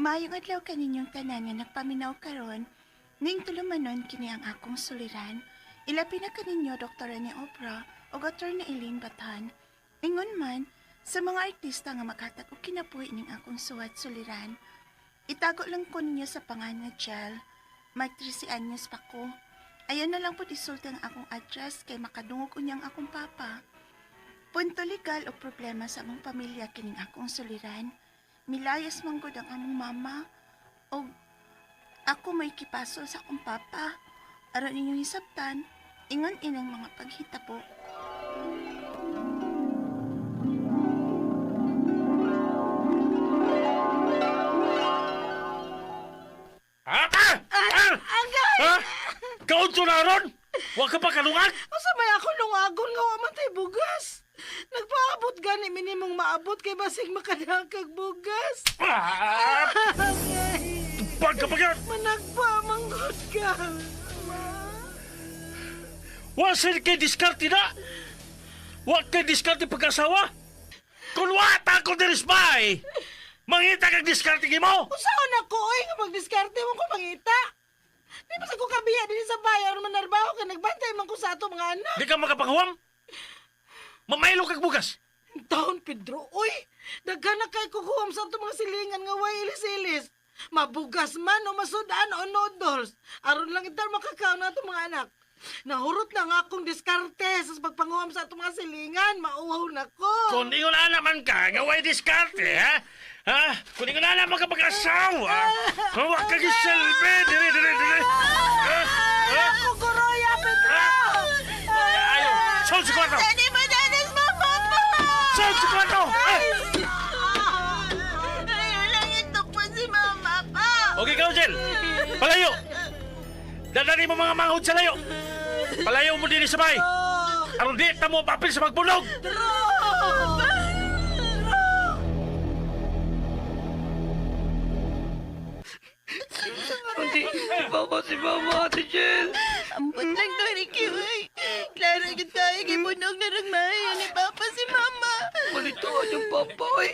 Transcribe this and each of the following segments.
Maayong adlaw kaninyong tanan nga nagpaminaw karon. Ning tulumanon kini ang akong suliran. Ilabi na kaninyo Dr. Rene Obra o Dr. na Eileen Batan. Ingon man sa mga artista nga makatag og kinabuhi ning akong suwat suliran. Itago lang ko ninyo sa pangan nga Jel. Mag 13 anyos pa ko. Ayaw na lang po isulti ang akong address kay makadungog unyang akong papa. Punto legal o problema sa among pamilya kining akong suliran. Milayas man gud ang among mama o ako may kipasol sa akong papa. Aron inyong hisabtan, ingon inang mga paghitabo. Ah! Ah! Ah! Agay! Ha? Kaunto na ron? Wa ka pa kalungag? Asa may ako lungagon nga wa man tay bugas? Nagpaabot gani minimong maabot kay basig makadakag bugas. Ah! Agay! Pag ka pa yan! Managpa manggod ka. Wa sir kay diskarte na! Wa kay diskarte pagkasawa! Kung wa ta ko diri sa bahay, mangita kag diskarte mo! Usaon ako oy nga magdiskarte mo ko mangita. Di ba sa ko kabiya dinhi sa bahay aron manarbaho kay nagbantay man ko sa ato mga anak. Di ka makapanguwam? Mamaylo kag bugas! Taon Pedro, oy! Daghan na kay kukuham sa ato mga silingan nga way ilis-ilis. Mabugas man o masudan o noodles. Aron lang itar makakaon na ato mga anak. Nahurot na nga akong diskarte sa pagpanguham sa ato mga silingan. Mauhaw na ko. Kung ingon na naman ka, nga way diskarte, ha? Ha? Kung ingon na naman ka pag-asawa, wa ka gisilbi, diri, diri, diri. Ha? Ay, Ha? ako kuroya, Pedro! Ayo, sol si kwarto! Dali mo danas mama pa! Sol si kwarto! Ah! Ayaw lang ito po si mama pa! Okay, ikaw, Jel. Palayo. Dadali mo mga manghod sa layo. Palayo mo din sa bahay. Aron di ta mo papel sa magbunog. Hindi, si Papa, si Mama, Ate Jill. Ambot lang to, Ricky, uy. Klaro gid tayo, gibunog na ragmayo ni Papa si Mama. Malituan yung Papa, oy.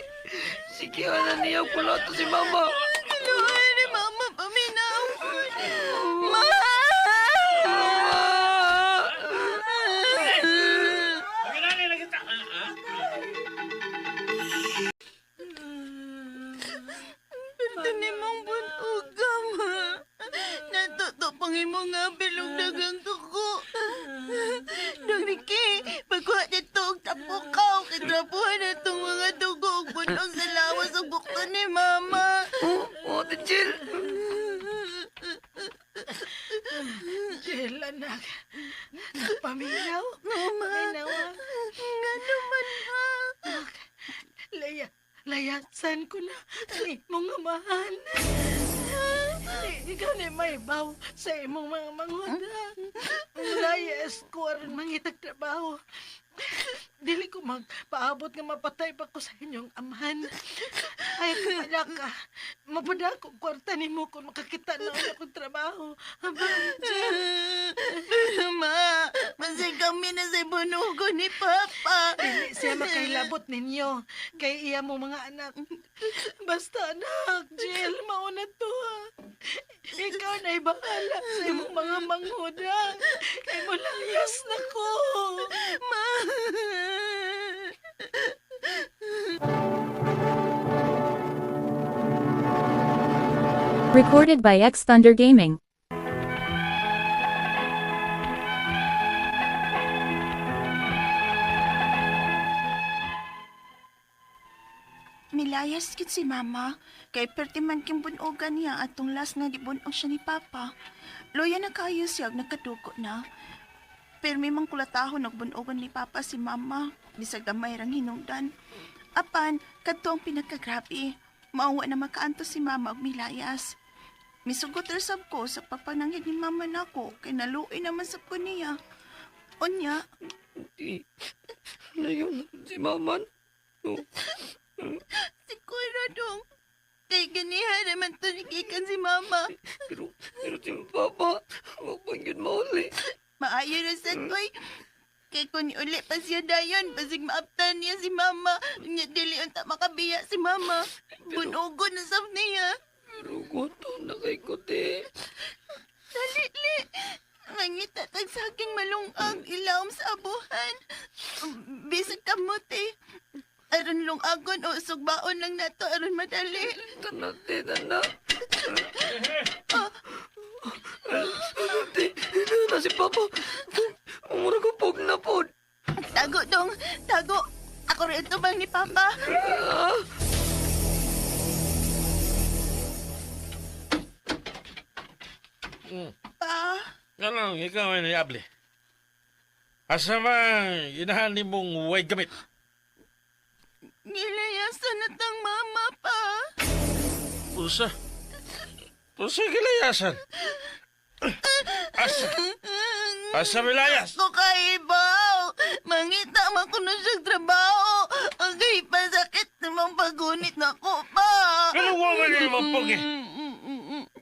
Sige, ana niya pala to si Mama. Kaluoy ni Mama paminaw. Ma! Pero ni mong bunuga, ma. Natuto pang imo nga bilog dagang dugo. Dong Ricky, pagkuha nito og tapukaw, kitrapuhan na itong mga dugo og bunog sa lawas og bukto ni Mama. Oh, Ate Jill. Jill, anak. Nagpaminaw. Mama. Paminaw, ah. Nga naman, ma. Laya, layasan ko na ang imong amahan. Ikaw na may baw sa imong mga manghod. Layas ko aron mangitag trabaho. Dili ko magpaabot nga mapatay pa ko sa inyong amahan. Ay, anak ka. Mapadako kwarta nimo kung makakita na akong trabaho. Aba, Jill. Pero ma, masay kami na sa bunugo ni Papa. Dili siya makailabot ninyo kay iya mo mga anak. Basta anak, Jill, mauna to ha. Ikaw na'y bahala sa imong mga manghod ha. Kay mo layas na ko. Ma. Recorded by X Thunder Gaming. Milayas kit si Mama, kay perti man king bunogan niya atong last nga gibunog siya ni Papa. Loya na kayo siya, og nagkadugo na. Pero may mang kulatahon og bunogan ni Papa si Mama, bisag gamay rang hinungdan. Apan, kadto ang pinakagrabe. Maawa na makaanto si Mama og milayas. Misugot ra sab ko sa pagpananghid ni Mama nako, kay naluoy naman sab ko niya. Unya, Hindi, layo na si Mama. Oh, siguro dong. Kay ganiha naman to nigikan si Mama. pero, pero si Papa, wag man yun mauli. Maayo na sa toy. Kay kung uli pa siya dayon, basig maaptan niya si Mama. Nya dili unta makabiya si Mama. Bunugo na sab niya. Pero gutom na kay ko, te. Dali, li. Mangita tag saging malungag ilawom sa abuhan. Bisag kamote. Aron lungagon o sugbaon lang nato aron madali. Tana, te, tana. Te, na si Papa. Mura ko pog na pod. Tago dong, tago. Ako rin bang ni Papa. Ah! Pa, Ano, ikaw ay nayable. Asa man, inahan ni mong way gamit. Gilayasan na tang mama pa. Usa. Usa gilayasan. Asa. Asa milayas. Ako kaibaw. Mangita man ko na siyang trabaho. Ang kay pasakit namang pagunit na ko pa. Pero woman ni mapugi.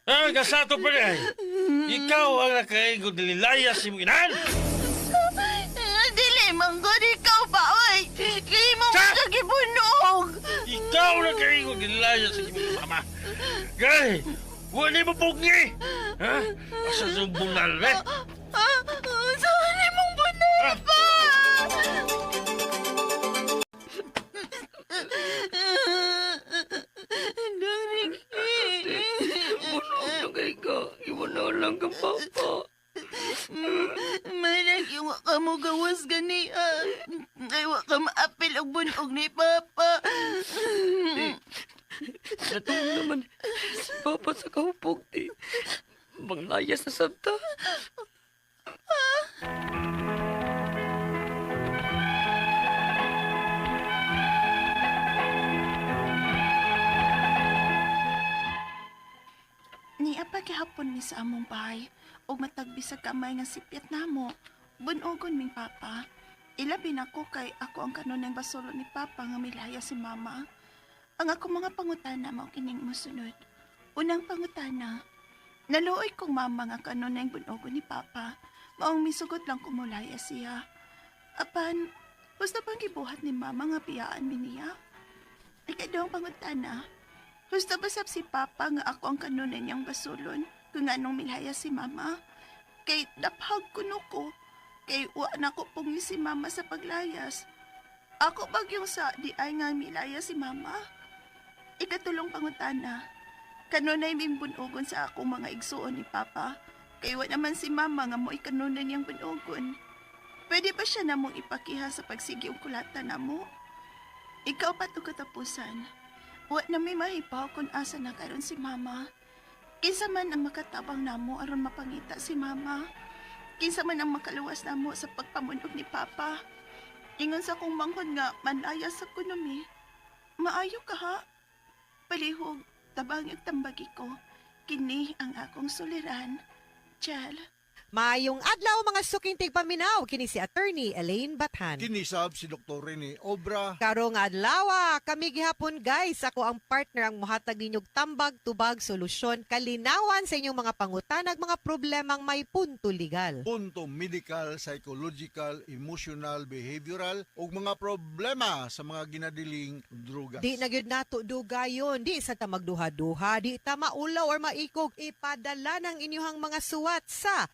Ah, kasato pa rin. Ikaw ang nakaigod nilayas si mong inahan. Dili man gud ikaw pa oy. Kay mo Sa- siya gibunog. Ikaw ang nakaigod nilayas si mong mama. Gay, wala mo pugi. Ha? Asa sa bunal, eh? Ah, saan mong bunal pa? Dong Ricky. Bunog na kay ka. Iwan na lang kang Papa. Manag, iwa ka mo gawas gani ah. Ay, wa ka maapil og bunog ni Papa. Natong naman si Papa sa kahupog, te. Manglayas na sabta. Niya pa gihapon mi sa among bahay ug matagbi sa kamay nga sipyat namo. Bunogon ming papa. Ilabi nako kay ako ang kanunang basulo ni papa nga milaya si mama. Ang ako mga pangutana mao kining mosunod. Unang pangutana, naluoy kong mama nga kanunang bunogon ni papa. Maong misugot lang kumulaya siya. Apan, basta pang gibuhat ni mama nga biyaan mi niya. Ikaduhang pangutana, husto ba sab si Papa nga ako ang kanunay niyang basulon kung anong milaya si Mama? Kay daphag kuno ko. Kay wa na ko pungi si Mama sa paglayas. Ako bagyong sa di ay nga milaya si Mama. Ikatulong pangutana. Kanunay ming bunugon sa akong mga igsuon ni Papa. Kay wa naman si Mama nga mo'y kanunay niyang bunugon. Pwede ba siya namong ipakiha sa pagsigi og kulata namo? Ikaw pa to katapusan. Wa na may mahipaw kung asa na karon si Mama. Kinsa man ang makatabang namo aron mapangita si Mama. Kinsa man ang makaluwas namo sa pagpamunog ni Papa. Ingon sa kong manghod nga manlaya sa kunomi. Maayo ka ha. Palihog, tabang ang tambagi ko. Kini ang akong suliran. Chal. Maayong adlaw mga suking tigpaminaw kini si Attorney Elaine Bathan. Kinisab si Dr. Rene Obra. Karong adlaw, kami gihapon guys, ako ang partner ang mohatag ninyog tambag, tubag, solusyon, kalinawan sa inyong mga pangutanag, mga problemang may punto legal. Punto medical, psychological, emotional, behavioral ug mga problema sa mga ginadiling drugas. Di na gyud nato dugayon, di sa ta magduha-duha, di ta maulaw or maikog, ipadala ng inyong mga suwat sa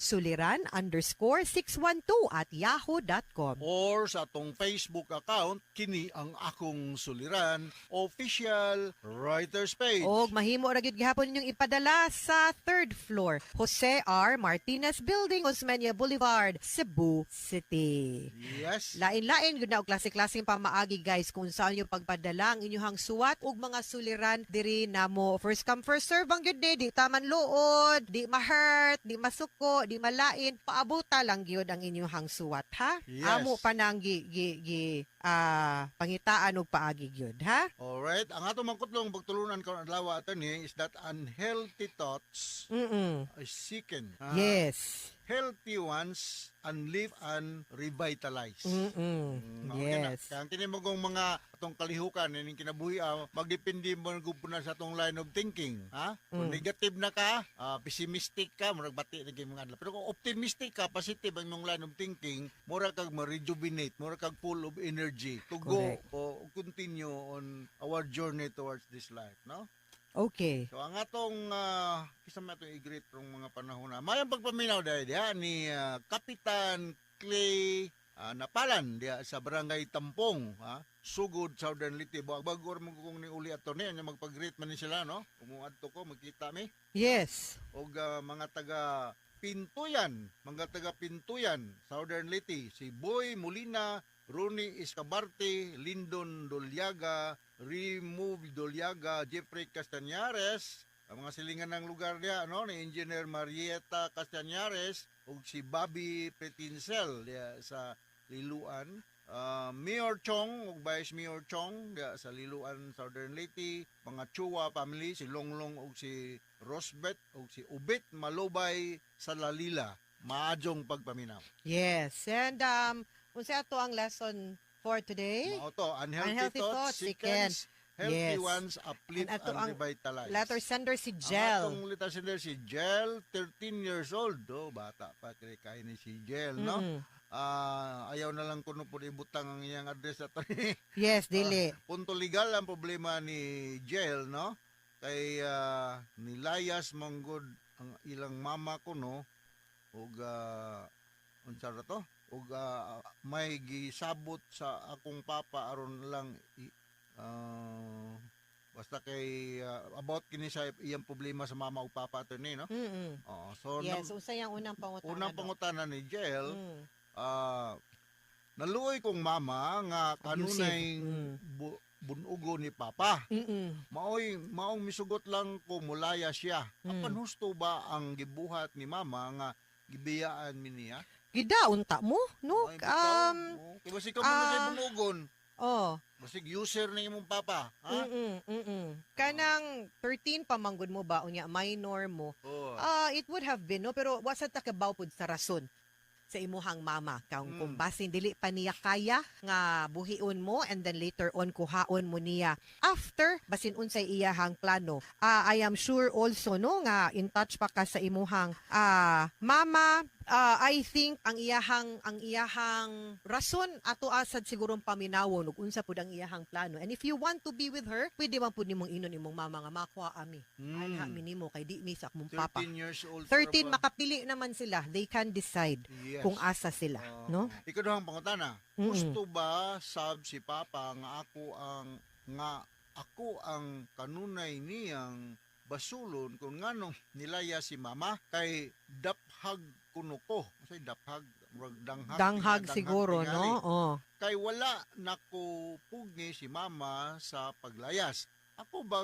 suliran_612@yahoo.com. Or sa atong Facebook account, kini ang akong suliran official writers page. Og mahimo ra gyud gihapon ninyong ipadala sa third floor, Jose R. Martinez Building, Osmeña Boulevard, Cebu City. Yes. Lain-lain gyud na og klase-klaseng pamaagi guys kung saan yung pagpadala ang inyong suwat ug mga suliran diri namo. First come first serve ang gyud ni, di taman luod, di ma-hurt, di masuko, di malain, paabuta lang gyud ang inyong suwat ha. Yes. Amo pa nang gi, gi, gi pangitaan og paagi gyud ha. Alright, ang atong mangkutlong pagtulunan karon adlaw attorney is that unhealthy thoughts is sicken. Ah, Yes. Healthy ones unlive and revitalize. Okay na. Yes. Kaya ang kini mo kung mga atong kalihukan ining kinabuhi magdepende mo gud na sa atong line of thinking, ha? Kung negative na ka, pessimistic ka, murag bati na gyud mga adlaw. Pero kung optimistic ka, positive ang imong line of thinking, mura kag ma-rejuvenate, mura kag full of energy to go Correct. o continue on our journey towards this life, no? Okay. So ang atong kinsa man atong i-greet rong mga panahon na. Mayong pagpaminaw dahil diha ni Kapitan Clay Napalan diha sa Barangay Tampong, ha? Sugod, Southern Leyte. Bago mo kung ni uli ato ni nya magpag-greet man ni sila, no? Umuadto ko magkita mi og mga taga Pintuyan, mga taga Pintuyan, Southern Leyte, si Boy Molina, Ronnie Escabarte, Lindon Doliaga, Remove Doliaga, Jeffrey Castañares, ang mga silingan ng lugar niya, no, ni Engineer Marieta Castañares ug si Bobby Petincel diya sa Liluan. Mayor Chong ug Vice Mayor Chong diya sa Liluan, Southern Leyte, mga Chua family, si Longlong ug si Rosbet ug si Ubit Malubay sa Lalila. Maayong pagpaminaw. Yes. And unsa ato ang lesson for today? Mao to, unhealthy, Unhealthy thoughts, thoughts, si Ken. sickens, healthy ones uplift And ato and ang revitalize. letter sender si Ang Jel. atong letter sender si Jel, 13 years old. Oh, bata pa kay kay ni si Jel, no? Ayaw na lang kuno po ibutang ang iyang address ato ni. Yes, dili. Punto legal ang problema ni Jel, no? Kay nilayas manggod ang ilang mama ko, no? Ug unsa ra to? Ug may gisabot sa akong papa aron lang basta kay about kini sa iyang problema sa mama ug papa ato ni, no? Oo, so Yes, unsay ang unang pangutana? Unang Dok? pangutana ni Jel, naluoy kong mama nga kanunay Abusive. bunugo ni papa. Maoy maong misugot lang ko mulaya siya. Apan husto ba ang gibuhat ni mama nga gibiyaan mi niya? Gida unta mo, no? Ay, bitaw. Oo. Kay basig ka mo na sa bunugon. Basig user ni imong papa, ha? Kanang 13 pa manggod mo ba unya minor mo. It would have been, no, pero wa sa ta kabaw pud sa rason sa imuhang mama kung basin dili pa niya kaya nga buhion mo and then later on kuhaon mo niya after, basin unsay iyahang plano. I am sure also, no, nga in touch pa ka sa imuhang mama. I think ang iyahang rason ato asad sigurong paminawon ug unsa pud ang iyahang plano, and if you want to be with her, pwede man pud nimong inon imong mama nga makuha ami anha mi nimo kay di mi sa akong papa. 13 years old. 13, para ba? Makapili naman sila. They can decide kung asa sila, no? Ikaduhang pangutana, gusto ba sab si papa nga ako ang kanunay niyang basulon kung nganong nilaya si mama kay daphag kuno ko? Unsay daphag? Murag danghag. Danghag siguro, tingali. no? Oh. Kay wala nako pugni si mama sa paglayas. Ako ba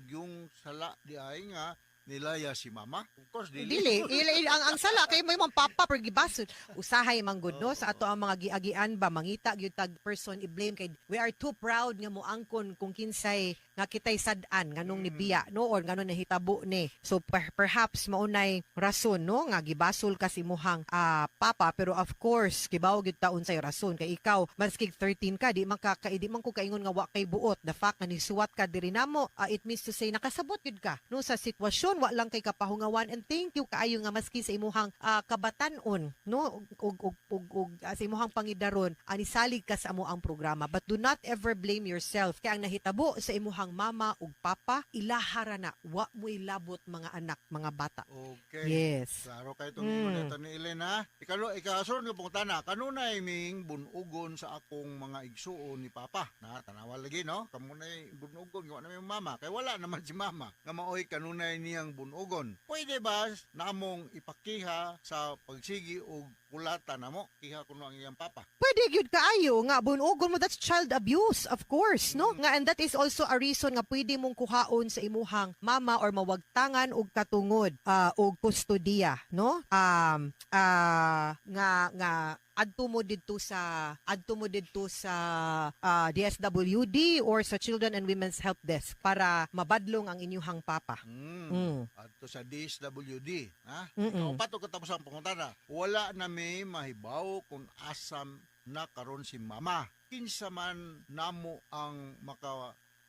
yung sala di ay nga nilaya si mama? Of course dili. Dili, ila, ang sala kay mo imong papa pero gibasol. Usahay man gud, no, sa ato ang mga giagian ba mangita gyud tag person i-blame kay we are too proud nga moangkon kung kinsay nga kitay sad-an nganong nibiya, no, or nganong nahitabo ni. So perhaps maunay rason, no, nga gibasol ka si imuhang papa, pero of course kibaw gyud ta unsay rason kay ikaw maski 13 ka di man ko kaingon nga wa kay buot. The fact nga nisuwat ka diri namo, it means to say nakasabot gyud ka, no, sa sitwasyon, wa lang kay kapahungawan, and thank you kaayo nga maski sa imuhang kabatan-on, no, ug sa imuhang pangidaron ani salig ka sa amo ang programa. But do not ever blame yourself kay ang nahitabo sa imuhang mama ug papa, ilahara na, wa mo ilabot mga anak, mga bata. Okay. Yes. Klaro kay itong ingon ni Elena. Ikalo ikasunod nga pangutana, kanunay ming bunugon sa akong mga igsuon ni papa? Na tanawa lagi, no? Kamunay bunugon gawa na may mama kay wala naman si mama nga maoy kanunay niyang bunugon. Pwede ba namong ipakiha sa pagsigi og kulata namo? Kiha kuno ang iyang papa. Pwede gyud kaayo nga bunugon mo. That's child abuse, of course, no, nga and that is also a reason nga pwede mong kuhaon sa imuhang mama or mawagtangan og katungod og kustodiya, no, nga nga adto mo didto sa DSWD or sa Children and Women's Help Desk para mabadlong ang inyuhang papa. Adto sa DSWD, ha? Ikaupat o katapos ang pangutana. Wala na may mahibaw kung asam na karon si mama. Kinsa man namo ang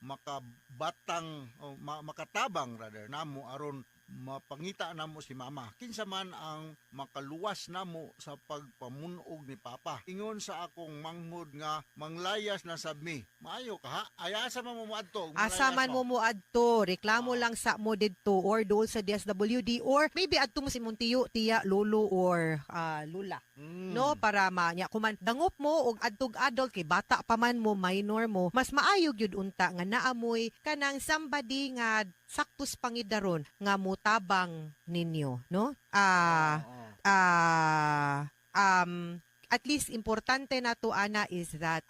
makabatang o makatabang rather namo aron mapangita namo si mama. Kinsa man ang makaluwas namo sa pagpamunog ni papa. Ingon sa akong manghod nga manglayas na sab mi. Maayo ka ha? Ay asa man mo moadto? Asa man mo moadto, reklamo lang sa mo didto or dool sa DSWD or maybe adto mo sa imong tiyo, tiya, lolo or lula. No, para ma nya kuman dangop mo og adtog adult kay bata pa man mo, minor mo, mas maayo gyud unta nga naamoy kanang somebody nga saktos pangidaron nga mutabang ninyo, no? At least importante na to, ana, is that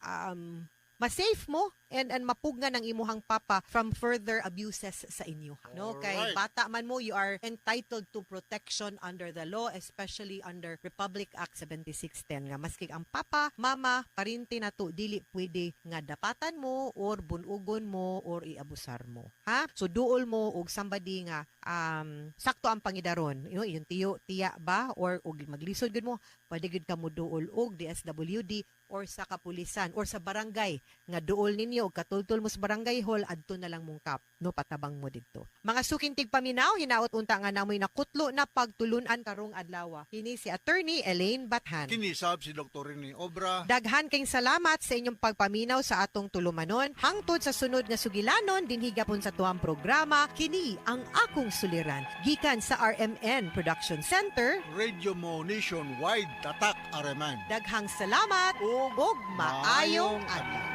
ma-safe mo and mapugnan ang imuhang papa from further abuses sa inyo, no? Kay bata man mo, you are entitled to protection under the law, especially under Republic Act 7610, nga maski ang papa, mama, parente na to, dili pwede nga dapatan mo or bunugon mo or iabusar mo, ha? So duol mo og somebody nga sakto ang pangidaron, yung tiyo, tiya ba, or og maglisod gud mo, pwede gud ka mo duol og DSWD or sa kapulisan or sa barangay nga duol ninyo og katultol mo sa barangay hall, adto na lang mong kap, no, patabang mo didto. Mga suking tigpaminaw, hinaot unta nga namoy nakutlo na pagtulunan karong adlaw. Kini si Attorney Elaine Bathan. Kini sab si Dr. Rene Obra. Daghan kayong salamat sa inyong pagpaminaw sa atong tulumanon. Hangtod sa sunod nga sugilanon dinhi gapon sa tuang programa, kini ang akong suliran. Gikan sa RMN Production Center, Radio Mo Nationwide, Tatak RMN. Daghang salamat Ug ug maayong adlaw.